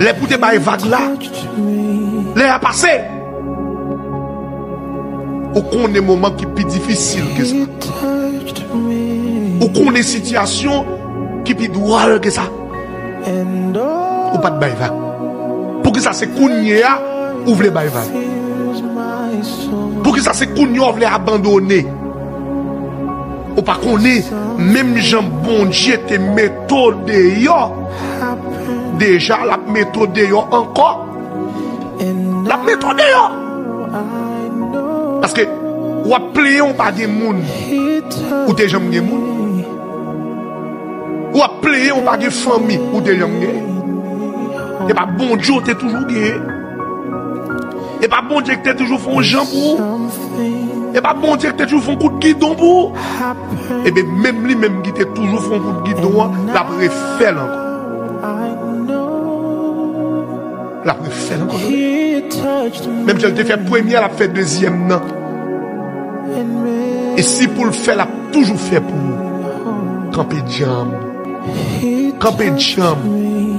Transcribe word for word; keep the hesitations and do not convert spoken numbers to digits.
Lè pou te bay vag la, lè a pase. Ou konnen moman ki pi difisil ke sa. Ou konnen sitiyasyon ki pi dwòl ke sa. Ou pa t bay vag. Poukisa se kounye a ou vle bay vag? Poukisa se kounye a ou vle abandone? Ou pa konnen, menm jan Bondye te mete w deyò, deja l ap mete w deyò ankò. L ap mete w deyò. Paske w ap plenyen w pa gen moun. Ou te janm gen moun. W ap plenyen w pa gen fanmi. Ou te janm gen. E pa Bondye w te toujou gen. E pa Bondye ki te toujou fè yon jan pou ou. E pa Bondye ki te toujou fè yon kout gidon pou ou. Ebyen, menm li menm ki te toujou fè yon kout gidon an, l ap refè l ankò. L ap refè l ankò. Menm jan l te fè premye a, l ap fè dezyèm nan. E si pou l fè, l ap toujou fè pou ou. Kanpe djanm. Kanpe djanm.